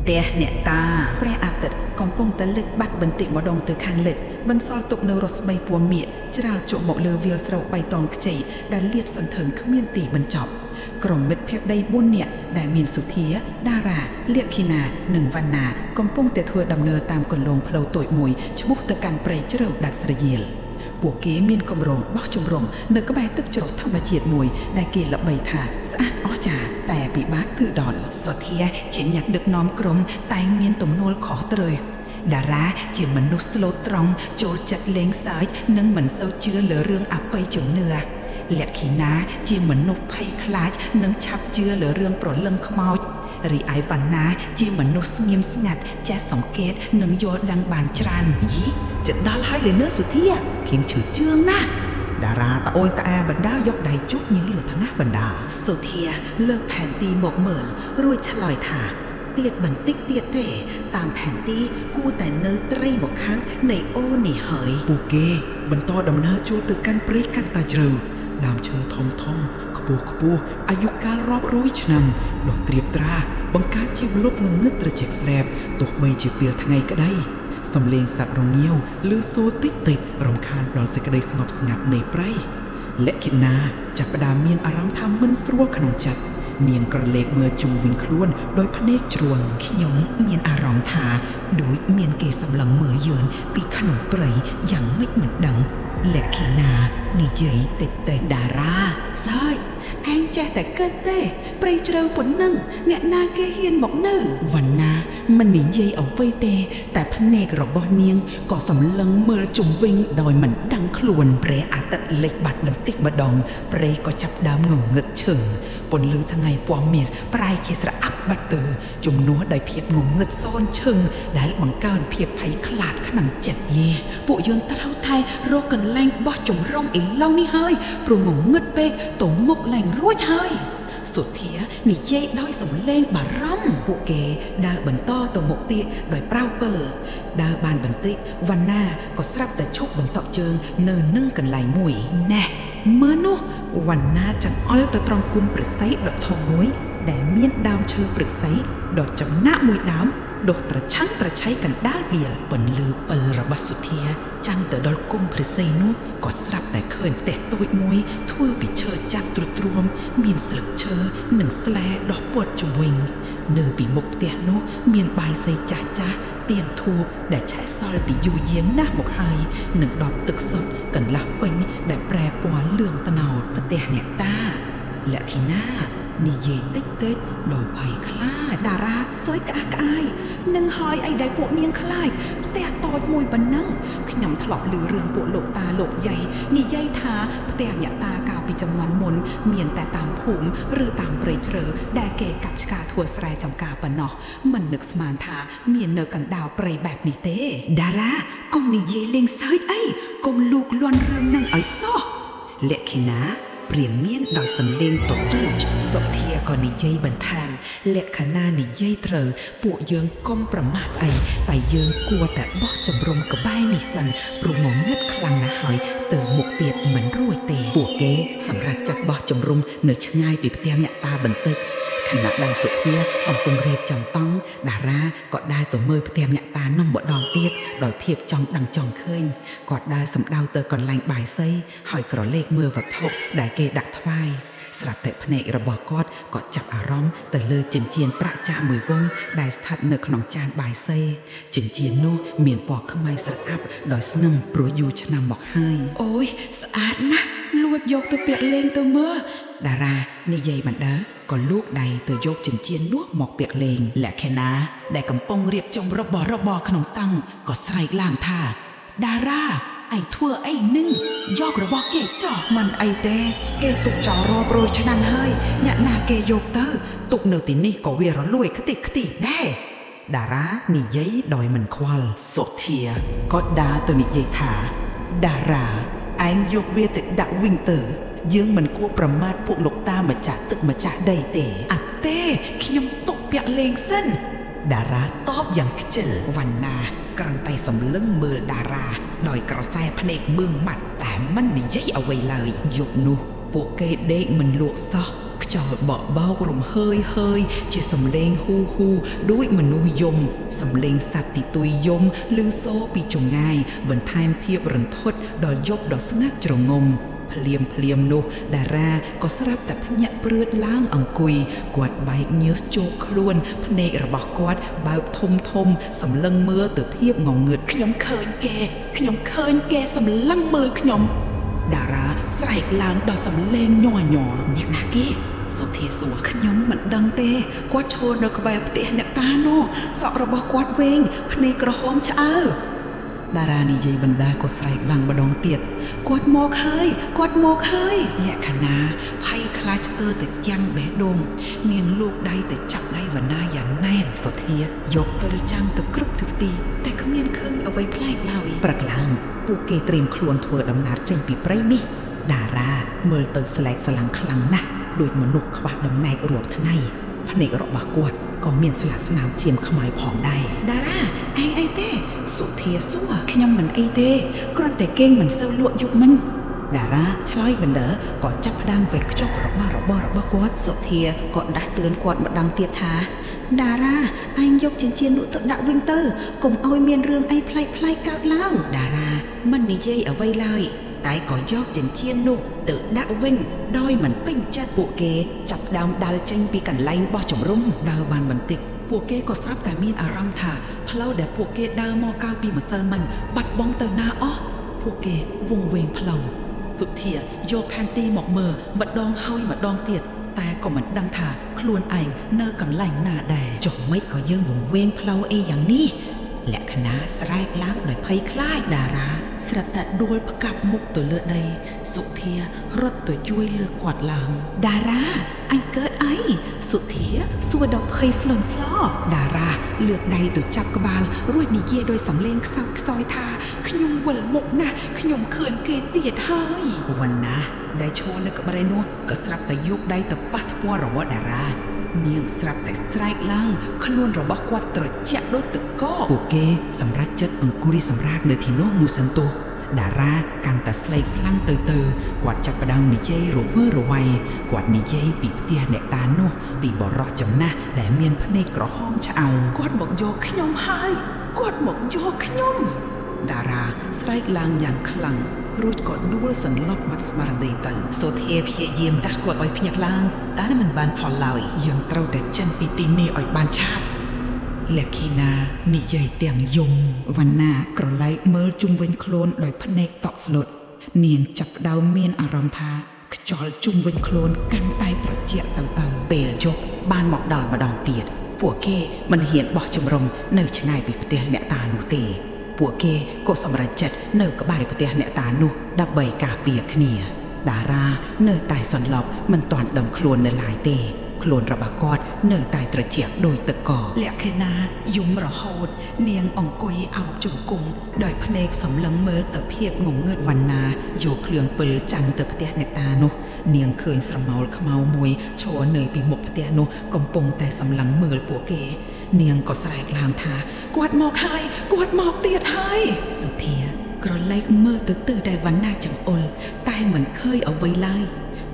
ផ្ទះអ្នកតាព្រះអាទិត្យកំពុងតែលិចបាត់បន្តិចម្ដងទៅខាងលិចបន្សល់ទុកនៅរស្មីពណ៌មាសច្រាលជក់មកលើវាលស្រូវបៃតងខ្ចីដែលលាតសន្ធឹងគ្មានទីបញ្ចប់ក្រុមមិត្តភក្តិដី4នាក់ដែលមានសុធាតារាលក្ខិណានិងវណ្ណាកំពុងតែធ្វើដំណើរតាមគន្លងផ្លូវតូចមួយឆ្ពោះទៅកាន់ព្រៃជ្រៅដាច់ស្រយាលពួកគេមានកម្រងបោះជំរំនៅក្បែរទឹកជ្រោះធម្មជាតិមួយដែលគេល្បីថាស្អាតអស្ចារ្យតែពិបាកគឺដល់សុធាជាអ្នកដឹកនាំក្រុមតែងមានទំនួលខុសត្រូវតារាជាមនុស្សស្លូតត្រង់ចូលចិត្តលេងសើចនិងមិនសូវជឿលើរឿងអបិយជំនឿលក្ខិណាជាមនុស្សភ័យខ្លាចនិងឆាប់ជឿលើរឿងព្រលឹងខ្មោចរីឯវណ្ណាជាមនុស្សស្ងៀមស្ងាត់ចេះសង្កេតនិងយល់ដឹងបានច្រើនយីចិត្តដល់ហើយលេនសុធាខ្ញុំឈឺជើងណាស់តារាតអូយតអែបណ្ដាយកដៃជុកញើលឿថ្ងាស់បណ្ដាសុធាលើកផែនទីមកមើលរួចឆ្លើយថាទៀតបន្តិចទៀតទេតាមផែនទីគួរតែនៅត្រីមកខាងនៃអូនេះហើយពួកគេបន្តដំណើរចូលទៅកាន់ព្រៃកាន់តែជ្រៅដើមឈើធំធំខ្ពស់ខ្ពស់អាយុកាលរាប់រយឆ្នាំដុះត្រៀបត្រាបង្កើតជាម្លប់ងងឹតត្រជាក់ស្រែបទោះបីជាពេលថ្ងៃក្តីសំឡេងសត្វរងាវឬសូរតិចតិចរំខានដល់សេចក្តីស្ងប់ស្ងាត់នៃព្រៃលក្ខិណាចាប់ផ្ដើមមានអារម្មណ៍ថាមិនស្រួលក្នុងចិត្តនាងក្រឡេកមើលជុំវិញខ្លួនដោយភ្នែកជ្រួញខ្ញុំមានអារម្មណ៍ថាដូចមានគេសម្លឹងមើលយើងពីក្នុងព្រៃយ៉ាងម៉េចមិនដឹងលក្ខិណានិយាយតិចតិចតារាសើចឯងចេះតែគិតទេព្រៃជ្រៅប៉ុណ្ណឹងអ្នកណាគេហ៊ានមកនៅវណ្ណាមិននិយាយអ្វីទេតែភ្នែករបស់នាងក៏សម្លឹងមើលជុំវិញដោយមិនដឹងខ្លួនព្រះអាទិត្យលិចបាត់បន្តិចម្ដងព្រៃក៏ចាប់ដើមងងឹតឈឹងពន្លឺថ្ងៃពណ៌មាសប្រែជាស្រអាប់បាត់ទៅជំនួសដោយភាពងងឹតសូនឈឹងដែលបង្កើនភាពភ័យខ្លាចក្នុងចិត្តយេពួកយើងត្រូវតែរកកន្លែងបោះជំរំឥឡូវនេះហើយព្រោះងងឹតពេកទៅមុខឡើងរួចហើយសុធានិយាយដោយសំឡេងបារម្ភពួកគេដើរបន្តទៅមុខទៀតដោយប្រៅពិលដើរបានបន្តិចវណ្ណាក៏ស្រាប់តែឈប់បន្តក់ជើងនៅនឹងកន្លែងមួយណែមើលនោះវណ្ណាចង្អុលទៅត្រង់គុំប្រស័យដ៏ធំមួយដែលមានដើមឈើព្រឹក្សាដ៏ចំណាក់មួយដើមដុះត្រឆាំងត្រឆៃកណ្ដាលវាលពន្លឺពិលរបស់សុធាចាំងទៅដល់គុំព្រសីនោះក៏ស្រាប់តែឃើញផ្ទះតូចមួយធ្វើពីឈើចាក់ទ្រុឌទ្រោមមានស្លឹកឈើនិងស្លែដុះព័ទ្ធជុំវិញនៅពីមុខផ្ទះនោះមានបាយសីចាស់ចាស់ទៀនធូបដែលឆេះសល់ពីយូរយារណាស់មកហើយនិងដបទឹកសុទ្ធកន្លះពេញដែលប្រែពណ៌លឿងត្នោតផ្ទះអ្នកតាលក្ខិណានិយាយតិចតិចដោយភ័យខ្លាចតារាសើចក្អាកក្អាយនឹងហើយអីដែលពួកនាងខ្លាចផ្ទះតូចមួយប៉ុណ្ណឹងខ្ញុំធ្លាប់ឮរឿងពួកលោកតាលោកយាយនិយាយថាផ្ទះអ្នកតាកាលពីជំនាន់មុនមានតែតាមភូមិឬតាមព្រៃជ្រៅដែលគេកាប់ឆ្ការធ្វើស្រែចម្ការប៉ុណ្ណោះមិននឹកស្មានថាមាននៅកណ្ដាលព្រៃបែបនេះទេតារាកុំនិយាយលេងសើចអីកុំលូកលាន់រឿងនឹងឲ្យសោះលក្ខិណាព្រាមានដោយសំឡេងទទូចសុធាក៏និយាយបន្ថែមលក្ខណានិយាយត្រូវពួកយើងកុំប្រមាថអីតែយើងគួរតែបោះជំរំក្បែរនេះសិនព្រោះងងឹតខ្លាំងណាស់ហើយទៅមុខទៀតមិនរួចទេពួកគេសម្រាប់ចាត់បោះជំរំនៅឆ្ងាយពីផ្ទះអ្នកតាបន្តិចខណៈដែលសុធាកំពុងរៀបចំតង់តារាក៏ដើរទៅមើលផ្ទះអ្នកតានោះម្ដងទៀតដោយភាពចង់ដឹងចង់ឃើញគាត់ដើរសម្ដៅទៅកន្លែងបាយសីហើយក្រឡេកមើលវត្ថុដែលគេដាក់ថ្វាយស្រាប់តែភ្នែករបស់គាត់ក៏ចាប់អារម្មណ៍ទៅលើចិញ្ចៀនប្រាក់ចាស់មួយវង់ដែលស្ថិតនៅក្នុងចានបាយសីចិញ្ចៀននោះមានពណ៌ខ្មៅស្រអាប់ដោយស្នឹមព្រោះយូរឆ្នាំមកហើយអូយស្អាតណាស់លួចយកទៅពាក់លេងទៅមើលតារានិយាយបណ្ដើក៏លូកដៃទៅយកចិញ្ចៀននោះមកពាក់លេងលក្ខិណាដែលកំពុងរៀបចំរបស់របរក្នុងតាំងក៏ស្រែកឡើងថាតារាឯងធ្វើអីនឹងយករបស់គេចោះមិនអីទេគេទុកចោលរាប់រយឆ្នាំហើយអ្នកណាគេយកទៅទុកនៅទីនេះក៏វារលួយខ្ទេចខ្ទីដែរតារានិយាយដោយមិនខ្វល់សុធាក៏ដើរទៅនិយាយថាតារាឯងយកវាទៅដាក់វិញទៅយើងមិនគួរប្រមាថពួកលោកតាម្ចាស់ទឹកម្ចាស់ដីទេអត់ទេខ្ញុំទុកពាក់លេងសិនតារាតបយ៉ាងខ្ជិលវណ្ណាគ្រាន់តែសម្លឹងមើលតារាដោយក្រសែភ្នែកមឿងម៉ាត់តែមិននិយាយអ្វីឡើយយប់នោះពួកគេដេកមិនលក់សោះខ្យ ខ្យល់បក់បោករំហើយហើយជាសំឡេងហ៊ូហ៊ូដូចមនុស្សយំសំឡេងសត្វទីទុយយំឮសូរពីចម្ងាយបន្ថែមភាពរន្ធត់ដល់យប់ដ៏ស្ងាត់ជ្រងំភ្លាមភ្លាមនោះតារាក៏ស្រាប់តែភ្ញាក់ព្រឺតឡើងអង្គុយគាត់បែកញើសជោកខ្លួនភ្នែករបស់គាត់បើកធំធំសម្លឹងមើលទៅភាពងងឹតខ្ញុំឃើញគេខ្ញុំឃើញគេសម្លឹងមើលខ្ញុំតារាស្រែកឡើងដោយសំឡេងញ័រញ័រអ្នកណាគេសុធាសួរខ្ញុំមិនដឹងទេគាត់ឈរនៅក្បែរផ្ទះអ្នកតានោះសក់របស់គាត់វែងភ្នែកក្រហមឆ្អើតារានិយាយបណ្ដាក៏ស្រែកឡើងម្ដងទៀតគាត់មកហើយគាត់មកហើយលក្ខណាភ័យខ្លាចស្ទើរតែគាំងបេះដូងនាងលូកដៃទៅចាប់ដៃវណ្ណាយ៉ាងណែនសុធាយកពិលចាំងទៅគ្រប់ទិសទីតែគ្មានឃើញអ្វីប្លែកឡើយព្រឹកឡើងពួកគេត្រៀមខ្លួនធ្វើដំណើរចេញពីព្រៃនេះតារាមើលទៅស្លែកស្លាំងខ្លាំងណាស់ដូចមនុស្សខ្វះតំណែងរាប់ថ្ងៃភ្នែករបស់គាត់ក៏មានស្លាកស្នាមឈាមខ្មៅផងដែរតារាឯងអីទេសុធាសួរខ្ញុំមិនអីទេគ្រាន់តែគេងមិនសូវលក់យប់មិនតារាឆ្លើយបណ្ដើក៏ចាប់ផ្ដើមវេចខ្ចប់របស់របររបស់គាត់សុធាក៏ដាស់តឿនគាត់ម្ដងទៀតថាតារាឯងយកចិញ្ចៀននោះទៅដាក់វិញទៅកុំឲ្យមានរឿងអីប្លែកៗកើតឡើងតារាមិននិយាយអ្វីឡើយតែក៏យកចិញ្ចៀននោះទៅដាក់វិញដោយមិនពេញចិត្តពួកគេចាប់ដើមដើរចេញពីកន្លែងបោះជំរំដើរបានបន្តិចពួកគេក៏ស្រាប់តែមានអារម្មណ៍ថាផ្លូវដែលពួកគេដើរមកកាលពីម្សិលមិញបាត់បង់ទៅណាអស់ពួកគេវង្វេងផ្លូវសុធាយកផែនទីមកមើលម្ដងហើយម្ដងទៀតតែក៏មិនដឹងថាខ្លួនឯងនៅកន្លែងណាដែរចុះម៉េចក៏យើងវង្វេងផ្លូវអីយ៉ាងនេះលក្ខណាស្រែកឡើងដោយភ័យខ្លាចតារាស្រាប់តែដួលផ្កាប់មុខទៅលើដីសុធារត់ទៅជួយលើកគាត់ឡើងតារាអញកើតអីសុធាសួរដល់ភ័យស្លន់ស្លោតារាលើកដៃទៅចាប់ក្បាលរួចនិយាយដោយសំឡេងខ្សោយខ្សោយថាខ្ញុំវិលមុខណាស់ខ្ញុំឃើញគេទៀតហើយវណ្ណាដែលឈរនៅក្បែរនោះក៏ស្រាប់តែយកដៃទៅប៉ះថ្ពាល់របស់តារានាងស្រាប់តែស្រែកឡើងខ្លួនរបស់គាត់ត្រជាក់ដូចទឹកកកពួកគេសម្រេចចិត្តអង្គុយសម្រាកនៅទីនោះមួយសិនទោះតារាកាន់តែស្លេកស្លាំងទៅគាត់ចាប់ផ្ដើមនិយាយរវើរវាយគាត់និយាយពីផ្ទះអ្នកតានោះពីបរិសចំណាស់ដែលមានភ្នែកក្រហមឆ្អៅគាត់មកយកខ្ញុំហើយគាត់មកយកខ្ញុំតារាស្រែកឡើងយ៉ាងខ្លាំងរួចក៏ដួលសន្លប់បាត់ស្មារតីទៅសុធាព្យាយាមដាស់គាត់ឲ្យភ្ញាក់ឡើងតែមិនបានផលឡើយយើងត្រូវតែចេញពីទីនេះឲ្យបានឆាប់លក្ខិណានិយាយទាំងយំវណ្ណាក្រឡែកមើលជុំវិញខ្លួនដោយភ្នែកតក់ស្លុតនាងចាប់ផ្ដើមមានអារម្មណ៍ថាខ្យល់ជុំវិញខ្លួនកាន់តែត្រជាក់ទៅពេលយប់បានមកដល់ម្ដងទៀតពួកគេមិនហ៊ានបោះជំរំនៅឆ្ងាយពីផ្ទះអ្នកតានោះទេពួកគេក៏សម្រេចចិត្តនៅក្បែរផ្ទះអ្នកតានោះដើម្បីការពារគ្នាតារានៅតែសន្លប់មិនទាន់ដឹងខ្លួននៅឡើយទេខ្លួនរបស់គាត់នៅតែត្រជាក់ដោយទឹកកកលក្ខណាយំរហូតនាងអង្គុយអោបជង្គង់ដោយភ្នែកសម្លឹងមើលទៅភាពងងឹតវណ្ណាយកគ្រឿងពិលចាំងទៅផ្ទះអ្នកតានោះនាងឃើញស្រមោលខ្មៅមួយឈរនៅពីមុខផ្ទះនោះកំពុងតែសម្លឹងមើលពួកគេនាងក៏ស្រែកឡើងថាគាត់មកហើយគាត់មកទៀតហើយសុធាក្រឡេកមើលទៅទិសដែលវណ្ណាចង្អុលតែមិនឃើញអ្វីឡើយ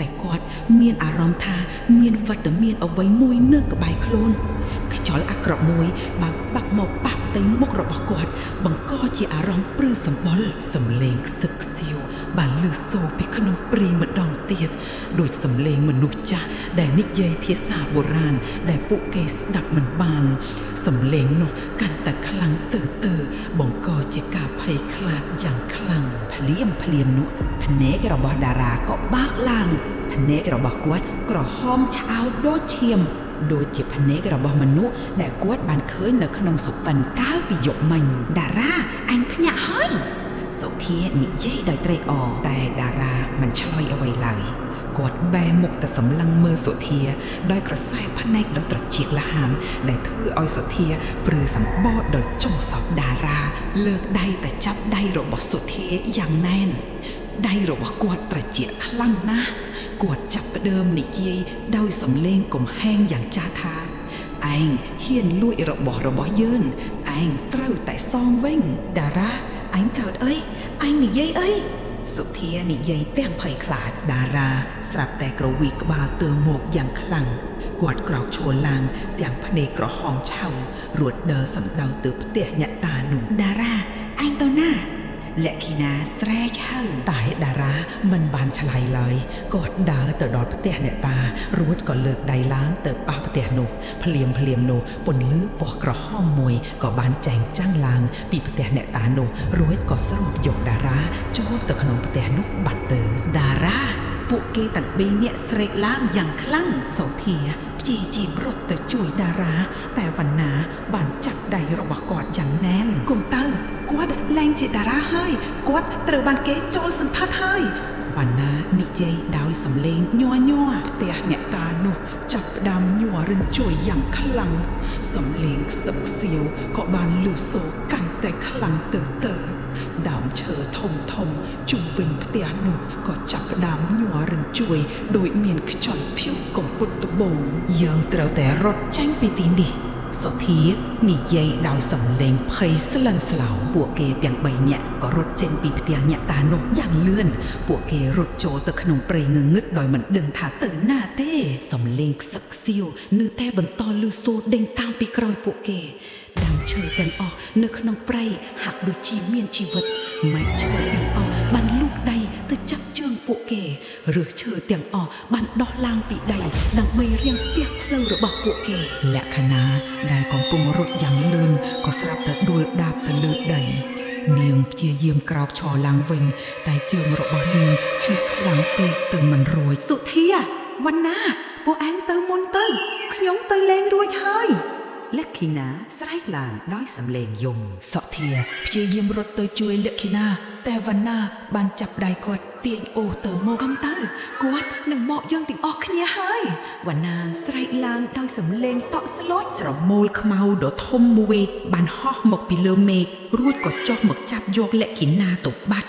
តែគាត់មានអារម្មណ៍ថាមានវត្តមានអ្វីមួយនៅក្បែរខ្លួនខ្យល់អាក្រក់មួយបានបាក់មកប៉ះផ្ទៃមុខរបស់គាត់បង្កជាអារម្មណ៍ព្រឺសម្បុរសំឡេងខ្សឹកខ្សៀវបានឮសូរពីក្នុងព្រៃម្ដងទៀតដូចសំឡេងមនុស្សចាស់ដែលនិយាយភាសាបុរាណដែលពួកគេស្ដាប់មិនបានសំឡេងនោះកាន់តែខ្លាំងទៅបង្កជាការភ័យខ្លាចយ៉ាងខ្លាំងភ្លាមភ្លាមនោះភ្នែករបស់តារាក៏បើកឡើងភ្នែករបស់គាត់ក្រហមឆ្អៅដូចឈាមដូចជាភ្នែករបស់មនុស្សដែលគាត់បានឃើញនៅក្នុងសុបិនកាលពីយប់មិញតារាអញភ្ញាក់ហើយសុធានិយាយដោយត្រេកអរតែតារាមិនឆ្លើយអ្វីឡើយគាត់បែរមុខទៅសម្លឹងមើលសុធាដោយក្រសែភ្នែកដ៏ត្រចៀកលហាមដែលធ្វើឲ្យសុធាព្រឺសម្បកដល់ចុងសពតារាលើកដៃទៅចាប់ដៃរបស់សុធាយ៉ាងណែនដៃរបស់គាត់ត្រជាក់ខ្លាំងណាស់គាត់ចាប់ផ្ដើមនិយាយដោយសំឡេងកំហែងយ៉ាងចាស់ថាឯងហ៊ានលួចរបស់យើងឯងត្រូវតែសងវិញតារាឯងកើតអីឯងនិយាយអី សុធានិយាយទាំងភ័យខ្លាច តារាស្រាប់តែក្រវីក្បាលទើមកយ៉ាងខ្លាំងគាត់ក្រោកឈរឡើងទាំងភ្នែកក្រហមឆៅរួចដើរសំដៅទៅផ្ទះអ្នកតានោះ តារាឯងទៅណាលក្ខិណាស្រែកហៅ តែតារាមិនបានឆ្លើយឡើយគាត់ដើរទៅដល់ផ្ទះអ្នកតារួចក៏លើកដៃឡើងទៅប៉ះផ្ទះនោះភ្លាមភ្លាមនោះពន្លឺពណ៌ក្រហមមួយក៏បានចែងចាំងឡើងពីផ្ទះអ្នកតានោះរួចក៏ស្រូបយកតារាចូលទៅក្នុងផ្ទះនោះបាត់ទៅ តារាពួកគេទាំងបីនាក់ស្រែកឡើងយ៉ាងខ្លាំង សូធាព្យាយាមរត់ទៅជួយតារា តែវណ្ណាបានចាប់ដៃរបស់គាត់យ៉ាងណែន គុំទៅគាត់លែងជាតារាហើយគាត់ត្រូវបានគេចូលសន្ថិតហើយ វណ្ណានិយាយដោយសំឡេងញ័រញ័រ ផ្ទះអ្នកតានោះចាប់ផ្ដើមញ័ររញ្ជួយយ៉ាងខ្លាំងសំឡេងខ្សឹបខ្សៀវក៏បានលឺសូរកាន់តែខ្លាំងទៅទៅដើមឈើធំធំជុំវិញផ្ទះនោះក៏ចាប់ផ្ដើមញ័ររញ្ជួយដោយមានខ្យល់ភៀវកំពុតត្បូង យើងត្រូវតែរត់ចេញពីទីនេះសុធានិយាយដោយសំឡេងភ័យស្លិនស្លោពួកគេទាំងបីនាក់ក៏រត់ចេញពីផ្ទះអ្នកតានោះយ៉ាងលឿនពួកគេរត់ចូលទៅក្នុងព្រៃងងឹតដោយមិនដឹងថាទៅណាទេសំឡេងខ្សឹកខ្សៀវនៅតែបន្តលឺសូរដេញតាមពីក្រោយពួកគេដើមឈើទាំងអស់នៅក្នុងព្រៃហាក់ដូចជាមានជីវិតមែកឈើទាំងអស់បានលូកដៃទៅចាប់ជើងពួកគេឬឈើទាំងអស់បានដោះឡើងពីដីដើម្បីរាំងស្ទះផ្លូវរបស់ពួកគេ លក្ខណៈដែលកំពុងរត់យ៉ាងលឿនក៏ស្រាប់តែដួលដាបទៅលើដីនាងព្យាយាមក្រោកឈរឡើងវិញតែជើងរបស់នាងឈឺខ្លាំងពេកទៅមិនរួច សុធាវណ្ណាពួកឯងទៅមុនទៅខ្ញុំទៅលេងរួចហើយ លក្ខិណាស្រែកឡើងដោយសំឡេងយំ សុធាព្យាយាមរត់ទៅជួយលក្ខិណាតែវណ្ណាបានចាប់ដៃគាត់ទាញអូសទៅមក កុំទៅគាត់នឹងមកយើងទាំងអស់គ្នាហើយវណ្ណាស្រែកឡើងដោយសំឡេងតក់ស្លុត ស្រមោលខ្មៅដ៏ធំមួយបានហោះមកពីលើមេឃរួចក៏ចុះមកចាប់យកលក្ខិណាទៅបាត់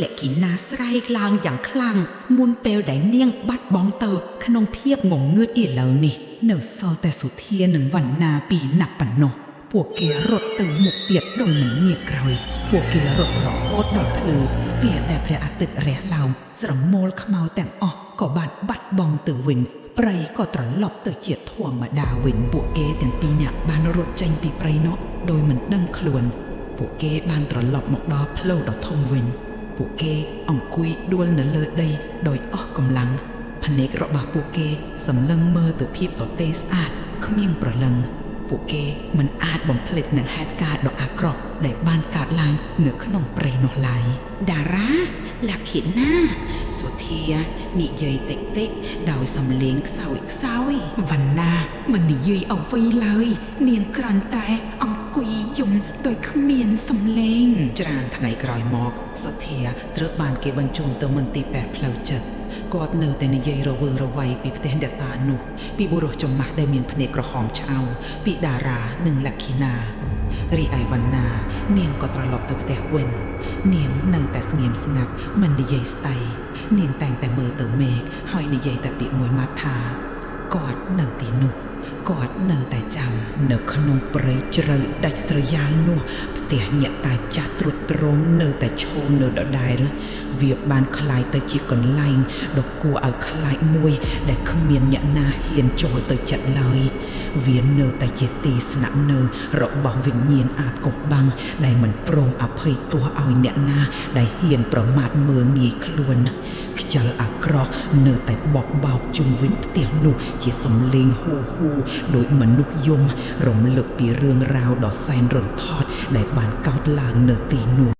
លក្ខិណាស្រែកឡើងយ៉ាងខ្លាំងមុនពេលដែលនាងបាត់បង់ទៅក្នុងភាពងងឹតឥឡូវនេះនៅសល់តែសុធានិងវណ្ណាពីរនាក់ប៉ុណ្ណោះពួកគេរត់ទៅមុខទៀតដោយមិនងាកក្រោយពួកគេរត់រហូតដល់ភ្លឺពេលដែលព្រះអាទិត្យរះឡើងស្រមោលខ្មៅទាំងអស់ក៏បានបាត់បង់ទៅវិញព្រៃក៏ត្រឡប់ទៅជាធម្មតាវិញពួកគេទាំងពីរនាក់បានរត់ចេញពីព្រៃនោះដោយមិនដឹងខ្លួនពួកគេបានត្រឡប់មកដល់ផ្លូវដ៏ធំវិញពួកគេអង្គុយដួលនៅលើដីដោយអស់កម្លាំងភ្នែករបស់ពួកគេសម្លឹងមើលទៅភាពទទេស្អាតគ្មានប្រលឹងពួកគេមិនអាចបំភ្លេចនឹងហេតុការណ៍ដ៏អាក្រក់ដែលបានកើតឡើងនៅក្នុងព្រៃនោះឡើយ តារាលក្ខិណាសុធានិយាយតិចតិចដោយសំឡេងខ្សោយខ្សោយ វណ្ណាមិននិយាយអ្វីឡើយនាងគ្រាន់តែអង្គុយយំដោយគ្មានសំឡេង ច្រើនថ្ងៃក្រោយមកសុធាត្រូវបានគេបញ្ជូនទៅមន្ទីរពេទ្យផ្លូវចិត្តគាត់នៅតែនិយាយរវើរវាយពីផ្ទះអ្នកតានោះពីបុរសចំណាស់ដែលមានភ្នែកក្រហមឆៅពីតារានិងលក្ខិណារីឯវណ្ណានាងក៏ត្រឡប់ទៅផ្ទះវិញនាងនៅតែស្ងៀមស្ងាត់មិននិយាយស្ដីនាងតែងតែមើលទៅមេឃហើយនិយាយតែពាក្យមួយម៉ាត់ថាគាត់នៅទីនោះគាត់នៅតែចាំ នៅក្នុងព្រៃជ្រៅដាច់ស្រយាលនោះផ្ទះអ្នកតាចាស់ទ្រុឌទ្រោមនៅតែឈរនៅដដែលវាបានក្លាយទៅជាកន្លែងដ៏គួរឲ្យខ្លាចមួយដែលគ្មានអ្នកណាហ៊ានចូលទៅចិត្តឡើយវានៅតែជាទីស្នាក់នៅរបស់វិញ្ញាណអាថ៌កំបាំងដែលមិនព្រមអភ័យទោសឲ្យអ្នកណាដែលហ៊ានប្រមាថមើលងាយខ្លួនខ្យល់អាក្រក់នៅតែបក់បោកជុំវិញផ្ទះនោះជាសំឡេងហ៊ូហ៊ូដោយមនុស្សយំរំលឹកពីរឿងរ៉ាវដ៏សែនរន្ធត់ដែលបានកើតឡើងនៅទីនោះ។